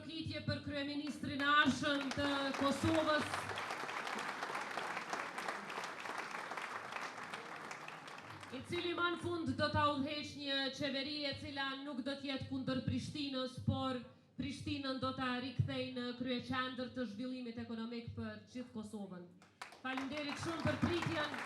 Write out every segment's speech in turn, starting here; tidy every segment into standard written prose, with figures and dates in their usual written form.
Duartrokitje për kryeministrin e ardhshëm të Kosovës. I cili ma në fund do ta udhëheqë një qeveri e cila nuk do të jetë kundër Prishtinës, por Prishtinën do ta rikthejë në kryeqendër të zhvillimit ekonomik për gjithë Kosovën. Faleminderit shumë për pritjen.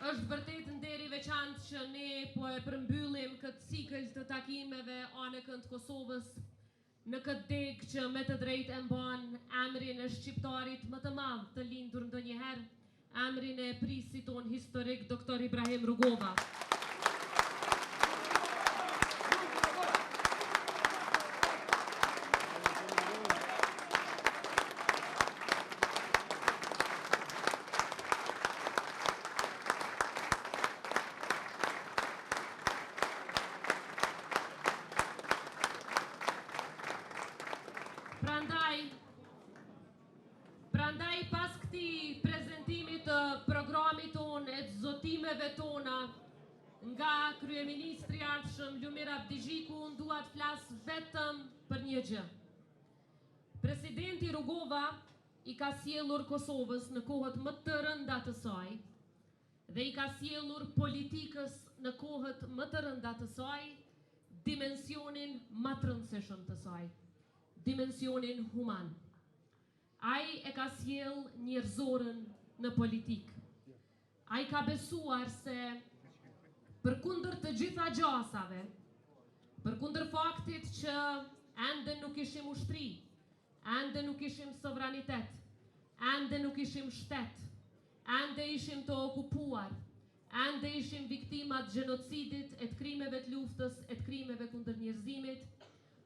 Është vërtet nder i veçantë që ne po e përmbyllim këtë cikël të takimeve anekënd Kosovës në këtë degë që me të drejtë e mban emrin e shqiptarit më të madh të lindur ndonjëherë, emrin e prijësit tonë historik Doktor Ibrahim Rugova. Prandaj, Prandaj pas këtij prezentimi të programit tonë e të zotimeve tona nga kryeministri i ardhshëm Lumir Abdixhiku, unë dua të flas vetëm për një gjë. Presidenti Rugova i ka sjellur Kosovës në kohët më të rënda të saj dhe i ka sjellur politikës në kohët më të rënda të saj dimensionin ma të rëndësishëm të saj. Dimensionin human. Ai e ka sjellë njerëzoren në politikë. Ai ka besuar se përkundër të gjitha gjasave, përkundër faktit që ende nuk ishim ushtri, ende nuk ishim sovranitet, ende nuk ishim shtet, ende ishim të okupuar, Ende ishim viktima të gjenocidit e të krimeve të luftës e të krimeve kundër njerëzimit,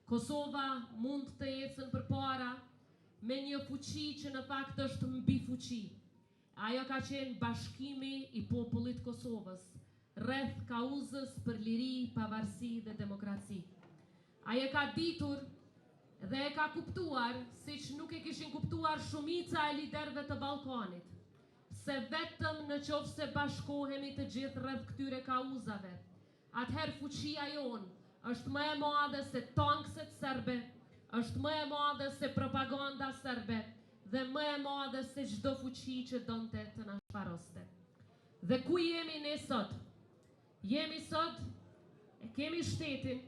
Kosova mund të ecën përpara me një fuqi që në fakt është mbifuqi. E ajo ka qenë bashkimi i popullit të Kosovës rreth kauzës për liri, pavarësi dhe demokraci. Ai e ka ditur dhe e ka kuptuar, siç nuk e kishin kuptuar shumica e liderëve të Ballkanit, se vetëm në qoftë se bashkohemi të gjithë rreth këtyre kauzave, atëherë fuqia jonë është më e madhe se tankset serbe, është më e madhe se propaganda serbe dhe më e madhe se çdo fuqi që donte të na shfaroste. Dhe ku jemi ne sot? Jemi sot, e kemi shtetin,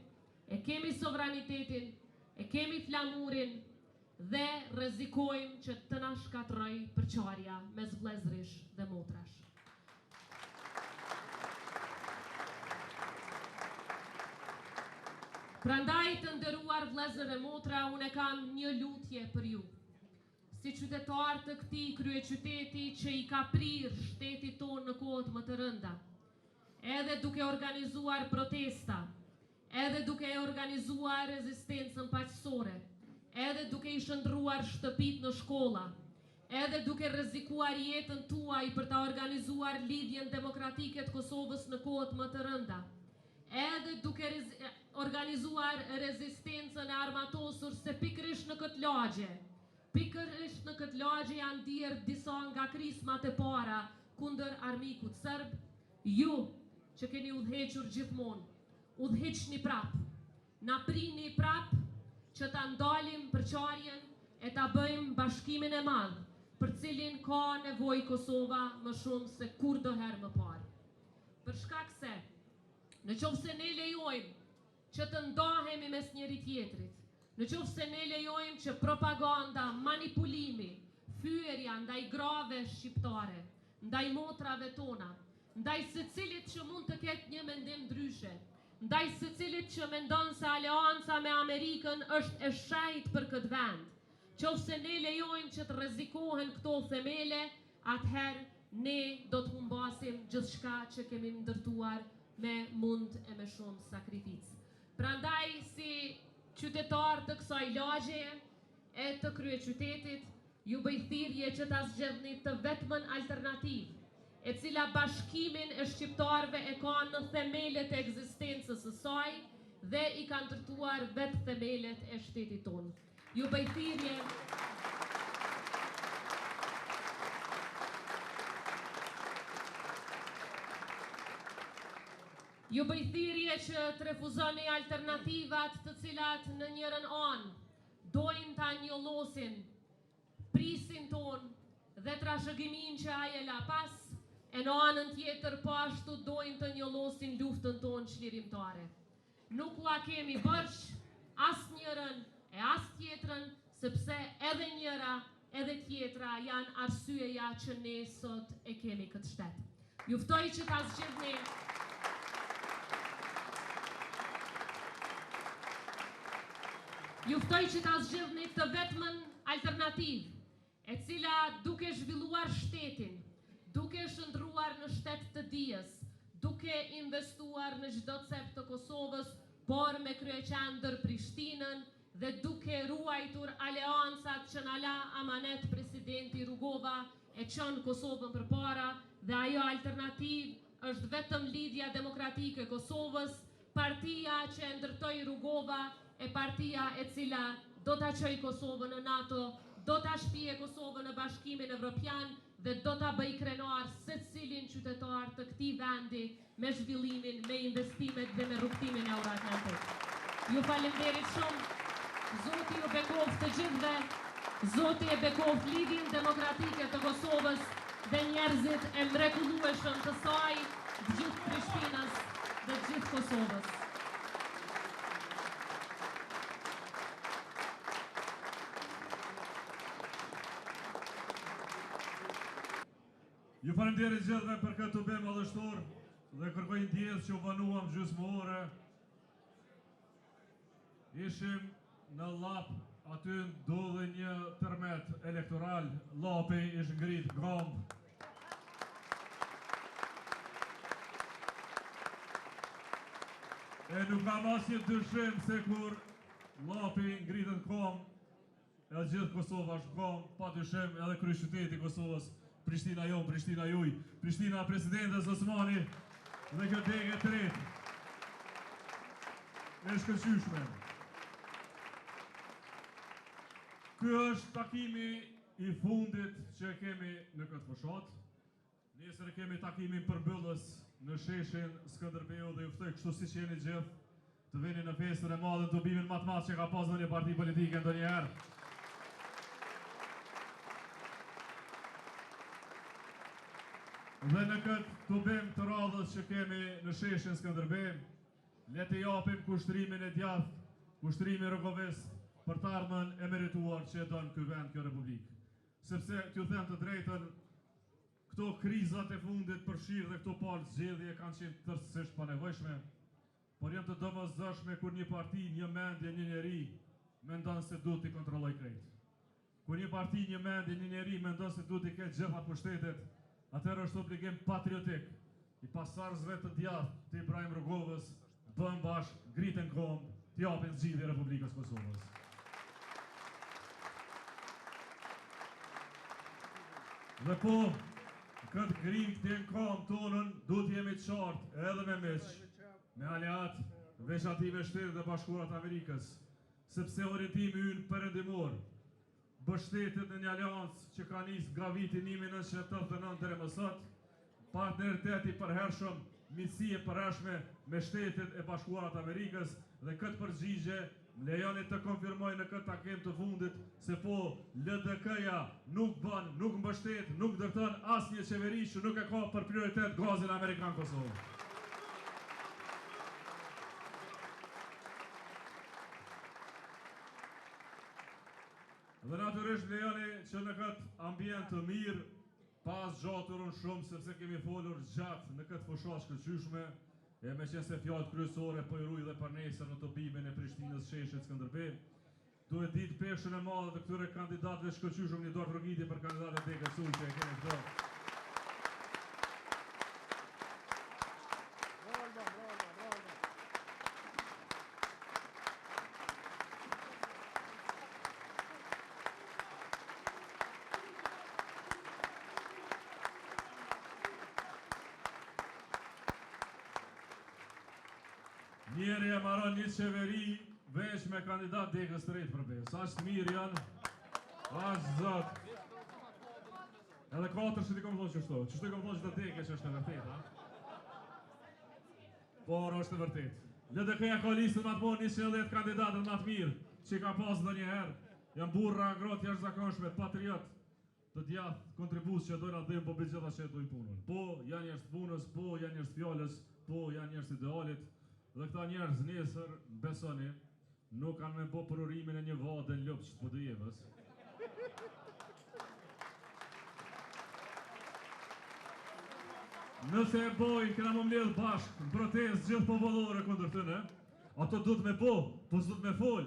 e kemi sovranitetin, e kemi flamurin, Dhe rrezikojmë që të na shkatërrojë përçarja mes vëllezërish dhe motrash. Prandaj të nderuar vëllezër e motra, unë e kam një lutje për ju. Si qytetarë të këtij kryeqyteti që i ka prirë shtetit tonë në kohët më të rënda, edhe duke organizuar protesta, Edhe duke e organizuar rezistencën paqësore, edhe duke i shndërruar shtëpitë në shkolla, edhe duke rrezikuar jetën tuaj për ta organizuar Lidhjen Demokratike të Kosovës në kohët më të rënda, edhe duke organizuar rezistencën e armatosur se pikërisht në këtë lagje, pikërisht në këtë lagje janë ndier disa nga krismat e para kundër armikut serb, ju që keni udhëhequr gjithmonë, Udhëhiqni prapë. Na prini prapë që ta ndalim përçarjen e ta bëjmë bashkimin e madh për të cilin ka nevojë Kosova më shumë se kurdoherë më parë. Për shkak se, në qoftë se ne lejojmë që të ndahemi mes njëri-tjetrit, në qoftë se ne lejojmë që propaganda, manipulimi, fyerja ndaj grave shqiptare, ndaj motrave tona, ndaj secilit që mund të ketë një mendim ndryshe, ndaj secilit që mendon se aleanca me Amerikën është e shenjtë për këtë vend. Qoftë se ne lejojmë që të rrezikohen këto themele, atëherë ne do të humbasim gjithçka që kemi ndërtuar me mund e me shumë sakrificë. Prandaj si qytetarë të kësaj lagjeje e të kryeqytetit, Ju bëj thirrje që ta zgjedhni të vetmen alternativë, e cila bashkimin e shqiptarëve e ka në themelet e ekzistencës së saj dhe i ka ndërtuar vetë themelet e shtetit tonë. Ju bëj thirrje Ju bëj thirrje që të refuzoni alternativat të cilat në njërën anë dojnë ta njollosin prijësin tonë dhe trashëgiminë që ai e la pas, e në anën tjetër po ashtu dojnë të njollosin luftën tonë çlirimtare. Nuk ua kemi borxh as njërën e as tjetrën, sepse edhe njëra edhe tjetra janë arsyeja që ne sot e kemi këtë shtet. Ju ftoj që ta zgjidhni Ju ftoj që ta zgjidhni të vetmen alternativë, e cila duke zhvilluar shtetin, duke shndërruar në shtet të dijes, duke investuar në çdo cep të Kosovës, por me kryeqendër Prishtinën dhe duke ruajtur aleancat që na la amanet presidenti Rugova e çon Kosovën përpara dhe ajo alternativë është vetëm Lidhja Demokratike e Kosovës, partia që e ndërtoi Rugova e partia e cila do ta çojë Kosovën në NATO, do ta shpie Kosovën në Bashkimin Evropian dhe do ta bëjë krenar secilin qytetar të këtij vendi me zhvillimin, me investimet dhe me rrugëtimin euroatlantik. Ju faleminderit shumë. Zoti ju bekoftë të gjithëve. Zoti e bekoftë Lidhjen Demokratike të Kosovës dhe njerëzit e mrekullueshëm të saj, të gjithë Prishtinës dhe të gjithë Kosovës. Ju faleminderit gjithëve për këtë tubim madhështor dhe kërkoj ndjesë që u vonuam gjysmë ore. Ishim në Llap, aty ndodhi një tërmet elektoral, Llapi ish ngrit n'kamb. E nuk kam asnjë dyshim se kur Llapi ngritet n'kamb, Edhe gjithë Kosova është n'kamb, pa dyshim edhe kryeqyteti i Kosovës, Prishtina jonë, Prishtina juj, Prishtina e presidentes Osmani dhe kjo degë e tretë. E shkëlqyeshme. Ky është takimi i fundit që kemi në këtë fushatë. Nesër e kemi takimin përmbyllës në sheshin Skënderbeu dhe ju ftoj kështu siç jeni gjithë të vini në festën e madhe në tubimin më të madh që ka pas ndonjë parti politike ndonjëherë. Dhe në këtë tubim të radhës që kemi në sheshin Skënderbeu, le të japim kushtrimin e djathtë, kushtrimin rugovist për të ardhmen e merituar që e don ky vend, kjo republikë. Sepse t'ju them të drejtën, Këto krizat e fundit përfshirë dhe këto palë zgjedhje kanë qenë tërësisht panevojshme, por janë të domosdoshme kur një parti, një mendje, një njeri mendon se duhet t'i kontrollojë krejt. Kur një parti, një mendje, një njeri mendon se duhet t'i ketë gjitha pushtetet, atëherë është obligim patriotik i pasardhësve të djathtë të Ibrahim Rugovës bëhen bashkë, ngriten n'komb, t'i japin zgjidhje Republikës së Kosovës. Dhe po, këtë ngritje në komb tonën, duhet jemi të qartë edhe me miq, me aleat, veçanti me Shtetet e Bashkuara të Amerikës, sepse orientimi ynë perëndimor, mbështetet në një aleancë që ka nisë nga viti 1989 deri më sot, partneritet i përhershëm, miqësi e përhershme me Shtetet e Bashkuara të Amerikës dhe këtë përgjigje më lejoni të konfirmoj në këtë takim të fundit se po LDK-ja nuk bën, nuk mbështet, nuk ndërton asnjë qeveri që nuk e ka për prioritet gazin amerikan në Kosovë. Dhe natyrisht lejoni që në këtë ambient të mirë, pa zgjatur unë shumë, sepse kemi folur gjatë në këtë fushatë shkëlqyeshme, e meqenëse fjalët kryesore po i ruj dhe për nesër në tubimin e Prishtinës sheshit Skënderbe, duhet ditë peshën e madhe të këtyre kandidatëve shkëlqyeshëm një duartrokitje për kandidatët e degës suj që e kemi këtu. Njeri e maron një qeveri veç me kandidat degës tretë për besë. Aq të mirë janë, aq zot. Edhe katër që t'i kom thonë qështu, qështu i kom thonë që të degë që është e vërtet, a? Por është e vërtetë. LDK-ja ka listën ma të madhe 110 kandidatët ma të mirë që ka pas ndonjëherë. Janë burra, gra të jashtëzakonshme, patriot, të djathtë, kontribues që dojnë atdheun, po mbi gjitha që e dojnë punën. Po, janë njerëz të punës, po, janë njerëz të fjalës, po, janë njerëz të idealit. Dhe këta njerëz nesër, besoni, nuk kanë me bo përurimin e një vade në Lupç të Podujevës. Nëse e bojnë, kena m'u mbledh bashkë në protestë gjithëpopullore kundër tyne, ato duhet me bo, po s'duhet me fol.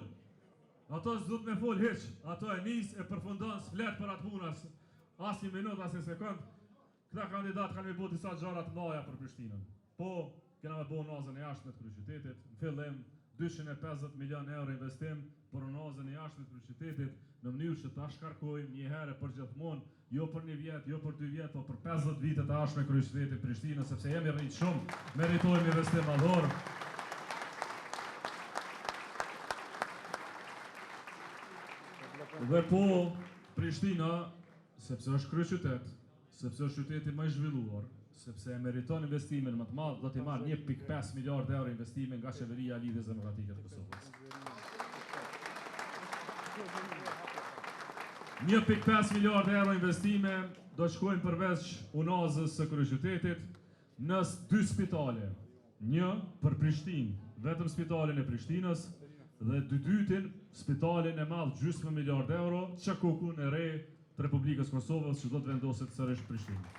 Ato s'duhet me fol hiç, ato e nis e përfundon s'flet për atë punë as, asnjë minut, asnjë sekond. Këta kandidatë kanë me bo disa gjëra të mëdha për Prishtinën. Po, kena me bo unazën e jashtme të kryeqytetit, në fillim 250 milion euro investim për unazën e jashtme të kryeqytetit, në mënyrë që ta shkarkojmë një herë e përgjithmonë, jo për një vjet, jo për dy vjet, po për 50 vitet e ardhshme kryeqytetin Prishtinës, sepse jemi rritë shumë, meritojmë investim madhor. Dhe po, Prishtina, sepse është kryeqytet, sepse është qyteti më i zhvilluar, sepse e meriton investimin më të madh, do t'i marrë 1.5 miliard euro investime nga qeveria e Lidhjes Demokratike të Kosovës. 1.5 miliard euro investime do të shkojnë përveç unazës së kryeqytetit në dy spitale. Një për Prishtinë, vetëm spitalin e Prishtinës dhe dy dytin spitalin e madh gjysmë miliard euro QKUK-un e re të Republikës Kosovës që do të vendoset sërish në Prishtinë.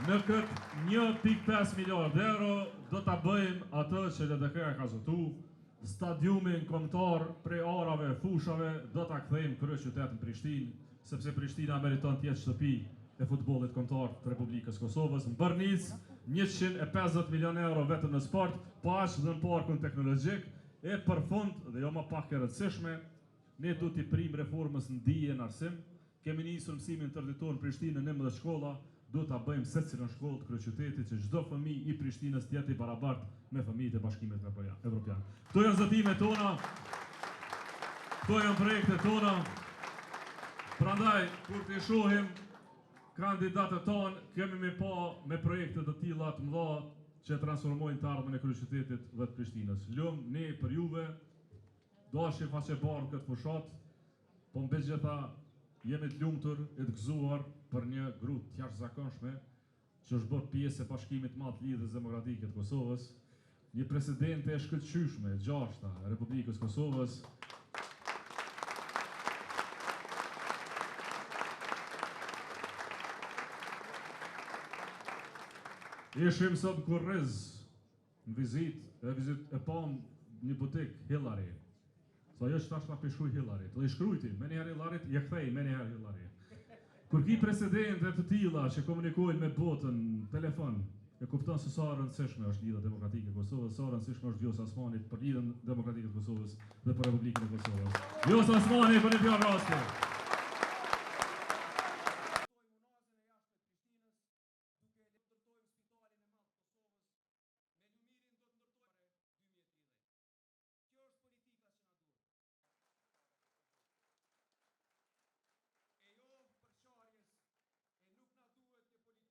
Në këtë 1.5 miliard euro do ta bëjmë atë që LDK-ja ka zotu, stadiumin kombëtar prej arave e fushave do ta kthejmë kryeqytet në Prishtinë, sepse Prishtina meriton të jetë shtëpi e futbollit kombëtar të Republikës Kosovës. Në Bërnicë, 150 milion euro vetëm në sport, po aq dhe në parkun teknologjik, e për fund, dhe jo më pak e rëndësishme, Ne duhet t'i prijmë reformës në dije në arsim. Kemi nisur mësimin tërëditor në Prishtinë në 11 shkolla, duhet ta bëjmë secilën shkollë të kryeqytetit që çdo fëmijë i Prishtinës të jetë i barabartë me fëmijët e Bashkimit Evropian. Këto janë zotimet tona. Këto janë projektet tona. Prandaj, kur t'i shohim kandidatët tanë, kemi me pa me projekte të tilla të mëdha që transformojnë të ardhmen e kryeqytetit dhe të Prishtinës. Lum ne për juve, Dashim faqebardhë këtë fushatë, po mbi gjitha jemi të lumtur e të gëzuar për një gru të jashtëzakonshme që është bërë pjesë e Bashkimit të Madh të Lidhjes Demokratike të Kosovës, një presidente e shkëlqyeshme, e gjashta e Republikës Kosovës, Ishim sot në Kurriz, Në vizitë, e vizitë, e pam një butik, Hillary. Sa jo që tash ta pishkruj Hillary. Të i shkrujti, menjëherë Hillary, je kthej menjëherë Hillary. Kur ki presidente të tilla që komunikojnë me botën në telefon, e kupton se sa e rëndësishme është Lidhja Demokratike e Kosovës, sa e rëndësishme është Vjosa Osmani për Lidhjen Demokratike të Kosovës dhe për Republikën e Kosovës. Vjosa Osmani për një fjalë rasti.